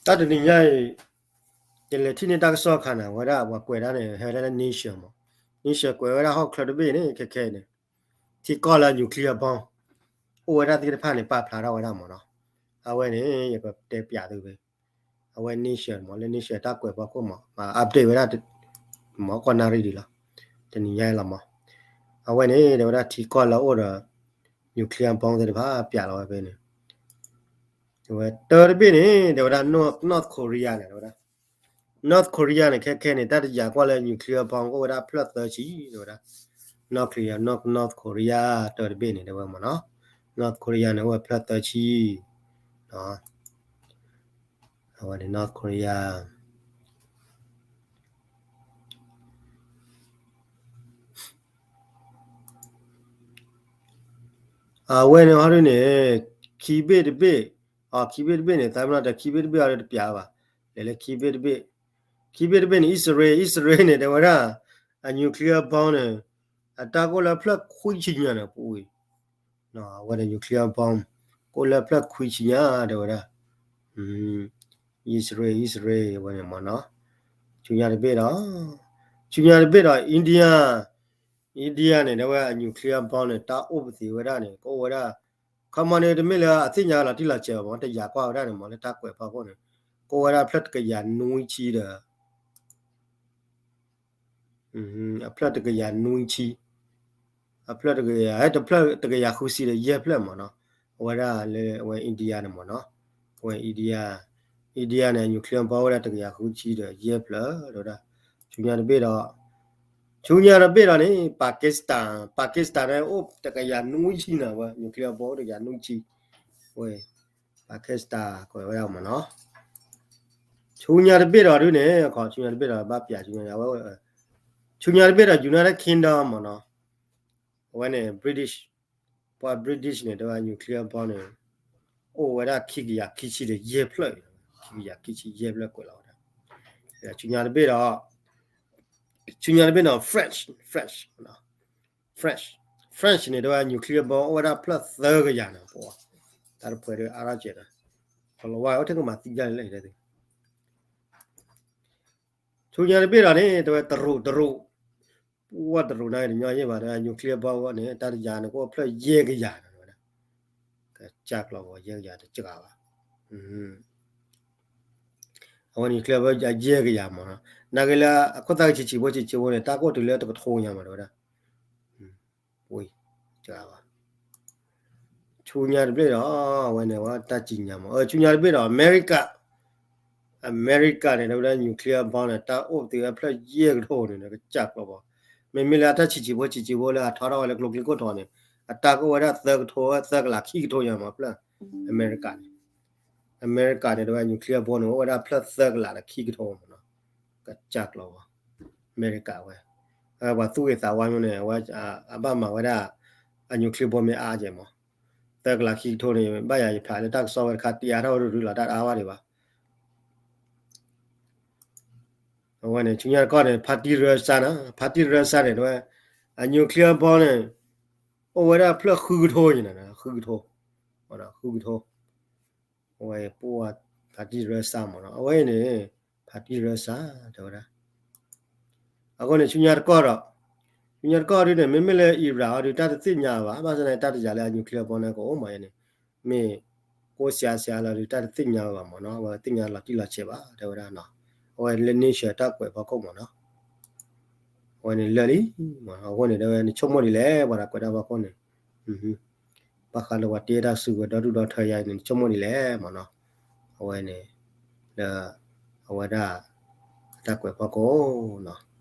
တၢ်တနံၤညါအံၤ ယလဲၤထံၣ်န့ၢ်တၢ်ကစီၣ်ခါန့ၣ် အဝဲဒၣ်ပှၤကွဲးဒၣ်န့ၣ် ဟဲဝဲဒၣ်လၢ Nature မး, Nature ကွဲးဝဲဒၣ်ဟီၣ်ချၢတဘ့ၣ်န့ၣ် ခဲခဲအံၤန့ၣ် ထံကီၢ်လၢ nuclear bomb အိၣ်ဝဲဒၣ်သ့ၣ်တဖၣ်န့ၣ် ပာ်ဖျါထီၣ်ဝဲဒၣ်မးနီၤ. အဝဲန့ၣ် ယကတဲပၠးသုဝဲ အဝဲ Nature မး လၢ Nature တၢ်ကွဲးဖီခိၣ်မး မၤ update ဝဲဒၣ် မးကီၢ်နၣ်ရံၣ်ဒံးလီၤ. တနံၤညါအံၤလီၤမး အဝဲန့ၣ် တဲဝဲဒၣ်ထံကီၢ်လၢအအိၣ်ဒီး nuclear bomb သ့ၣ်တဖၣ်ပၠးလီၤဝဲဖဲန့ၣ် တဲဝဲတၢတဘ့ၣ်န့ၣ် တဲဝဲဒၣ် North Korea န့ၣ် တဲဝဲဒၣ် North Korea န့ၣ် ခဲခဲန့ၣ် တၢ်တယာ်ကွၢ်လၢ nuclear bomb ကအိၣ်ဝဲဒၣ်ဖျၢၣ်သၢဆံ တဲဝဲဒၣ် nuclear North Korea တၢတဘ့ၣ်န့ၣ် တဲဝဲမးနီၤ North Korea န့ၣ် အိၣ်ဝဲဖျၢၣ်သၢဆံ အဝဲန့ၣ် North Korea အဝဲန့ၣ်ဟီဒ်န့ၣ် ခံဘ့ၣ်တဘ့ၣ် အခံဘ့ၣ်တဘ့ၣ်န့ၣ် သးမနီၤတခံဘ့ၣ်တဘ့ၣ်အီၤတပၠးဘၣ် လဲၤလၢခံဘ့ၣ်တဘ့ၣ် ခံဘ့ၣ်တဘ့ၣ်န့ၣ် အံၣ်စရ့လး အံၣ်စရ့လးန့ၣ် တဲဝဲဒၣ် အ nuclear bomb န့ၣ် အတၢ်ကအိၣ်လၢဖျၢၣ်ခွံဆံညါန့ၣ် ပူၤအံၤ အဝဲန့ၣ် nuclear bomb ကအိၣ်လၢဖျၢၣ်ခွံဆံညါ တဲဝဲဒၣ် အံၣ်စရ့လး အံၣ်စရ့လး အဝဲန့ၣ်မးနီၤ ဆူညါတဘ့ၣ်ဒီး ဆူညါတဘ့ၣ်ဒီး India India န့ၣ် တဲဝဲ အ nuclear bomb န့ၣ် တၢ်အိၣ်ပသံးဝဲဒၣ်န့ၣ် ကအိၣ်ဝဲဒၣ် ခီမီန့ၣ် တမ့ၢ်လၢအသ့ၣ်ညါလီၤတံၢ်လီၤဆဲးဘၣ်မး တယာ်ကွၢ်ဝဲဒၣ်န့ၣ်မး လၢတၢ်ကွဲးဖီခိၣ်န့ၣ် ကအိၣ်ဝဲဒၣ်ဖျၢၣ်တကယၤနွံဆံဒီး အဖျၢၣ်တကယၤနွံဆံ အဖျၢၣ်တကယၤ တဖျၢၣ်တကယၤဃုဆံဒီးယဲၢ်ဖျၢၣ်မးနီၤ အဝဲဒၣ်လၢအဝဲ India န့ၣ်မးနီၤ အဝဲ India India န့ၣ် အ nuclear bomb အိၣ်ဝဲဒၣ်တကယၤဃုဆံဒီးယဲၢ်ဖျၢၣ် တဲဝဲဒၣ် ဆူညါတဘ့ၣ်ဒီး ဆူညါတဘ့ၣ်ဒီးန့ၣ် Pakistan Pakistan န့ၣ် အိၣ်တကယၤနွံဆံန့ၣ် အဝဲ nuclear bomb အိၣ်တကယၤနွံဆံ ဝဲ Pakistan ကွဲးဝဲဒၣ်မးနီၤ ဆူညါတဘ့ၣ်ဒီးဒ်န့ၣ် ခီ ဆူညါတဘ့ၣ်ဒီးဘၣ်ပၠးဆူညါ အဝဲ ဆူညါတဘ့ၣ်ဒီး United Kingdom မးနီၤ အဝဲန့ၣ် British ပှၤ British န့ၣ် တဲဝဲ nuclear bomb န့ၣ် အိၣ်ဝဲဒၣ်ခံကယၤခံဆံဒီးယဲၢ်ဖျၢၣ် ခံကယၤခံဆံယဲၢ်ဖျၢၣ်ကွဲးလီၤဝဲဒၣ် ဆူညါတဘ့ၣ်ဒီး ဆူညါတဘ့ၣ်နီၤ French French French French န့ၣ် တဲဝဲ nuclear bomb အိၣ်ဝဲဒၣ်ဖျၢၣ်သၢကယၤန့ၣ် ပှၤ တၢ်တဖှဲးဒီးအါထီၣ်ကဲးဒီး ကလီၤဝါအိၣ်ထဲကမၤသံဒၣ်လဲၣ် ဆူညါတဘ့ၣ်ဒီးန့ၣ် တဲဝဲတရူး တရူး ပှၤတရူးန့ၣ်တညီယဲၢ်ဘၣ် တဲဝဲ nuclear bomb န့ၣ် တၢ်တယာ်န့ၣ်ကအိၣ်ဖျၢၣ်ယဲၢ်ကယၤန့ၣ် တဲဝဲဒၣ် ကစၢ်ကျီၤဝဲယဲၢ်ကယၤတစှၤဘၣ် အဝဲန့ၣ် nuclear bomb ယဲၢ်ကယၤမးနီၤ နာ်က့လၢအခိၣ်သၣ်ကဆံးဆံးဖိဆံးဆံးဖိန့ၣ် တၢ်ကအိၣ်တုၤလၢတကထိညါမး တဲဝဲဒၣ် ပှၤ စှၤဘၣ် ဆူညါတဘ့ၣ်ဒီး အဝဲန့ၣ် ဝဲတၢ်စံၣ်ညါမး ဆူညါတဘ့ၣ်ဒီး အမဲရကၤ အမဲရကၤန့ၣ် တဲဝဲဒၣ် nuclear bomb န့ၣ် တၢ်အိၣ်ပသံးဝဲဖျၢၣ်ယဲၢ်ကထိန့ၣ် ကစၢ်ကျီၤဘၣ် မ့မ့ၢ်လၢအတၢ်ဆံးဆံးဖိဆံးဆံးဖိလၢအထီထီၣ်ဝဲလၢကျိချံခိၣ်တီန့ၣ် အတၢ်ကအိၣ်ဝဲဒၣ်သၢကထိ သၢကလးခံကထိညါမး ဖျၢၣ် အမဲရကၤန့ၣ် အမဲရကၤန့ၣ် တဲဝဲ nuclear bomb န့ၣ် အိၣ်ဝဲဒၣ်ဖျၢၣ်သၢကလးဒီးခံကထိမးနီၤ ကစၢ်ကျီၤဘၣ် အမဲရကၤဝဲ ပှၤသူၣ်ဂ့ၤသးဝါမးန့ၣ် အဝဲ အဘၣ်မၤဝဲဒၣ် အ nuclear bomb မ့ၢ်အါကဲးမး သၢကလးခံကထိန့ၣ် ဘၣ်ယၤယဖးလၢတၢ်ကစီၣ်ဝဲတခါ တအါထီၣ်ဝဲဒၣ်လီၤ တၢ်တအါဘၣ်ဒံးဘၣ် အဝဲန့ၣ် ဆူညါတကီၢ်န့ၣ် ဖါတံၢ်ရၢစါန့ၣ် ဖါတံၢ်ရၢစါန့ၣ် တဲဝဲ အ nuclear bomb န့ၣ် အိၣ်ဝဲဒၣ်ဖျၢၣ်ဃုကထိန့ၣ် ဃုကထိ ဃုကထိ အဝဲပှၤဖါတံၢ်ရၢစါမးနီၤ အဝဲအံၤန့ၣ် ဖါတံၢ်ရၢစါ တဲဝဲဒၣ် အဃိန့ၣ် ဆူညါတကီၢ်ဒီး ဆူညါတကီၢ်ဒုန့ၣ် မ့မ့ၢ်လၢ Iran အီၤဒု တၢ်တသ့ၣ်ညါဘၣ် ဘၣ်ဆၣ်န့ၣ် တၢ်တယာ်လၢအ nuclear bomb န့ၣ် ကအိၣ်မးယဲန့ၣ် မ့ၢ်ကိးစှၤစှၤလီၤဒု တၢ်တသ့ၣ်ညါဘၣ်မးနီၤ အဝဲသ့ၣ်ညါလီၤတံၢ်လီၤဆဲးဘၣ် တဲဝဲဒၣ်နီၤ အဝဲလၢ nature တၢ်ကွဲးဖီခိၣ်မးနီၤ အဝဲန့ၣ်လၢာ်လံ အဃိန့ၣ် တဲဝဲ နဆိကမိၣ်ဒ်လဲၣ် ပှၤတၢ်ကွဲးတၢ်ဖီခိၣ်န့ၣ် ဘၣ်ဃးလၢပှၤတ့တၢ်စုကဝဲၤဒီဒူၣ်ဒီထၢယါအံၤန့ၣ် နဆိကမိၣ်ဒ်လဲၣ်မးနီၤ အဝဲန့ၣ် လၢ အဝဲဒၣ် တၢ်ကွဲးဖီခိၣ်နီၤ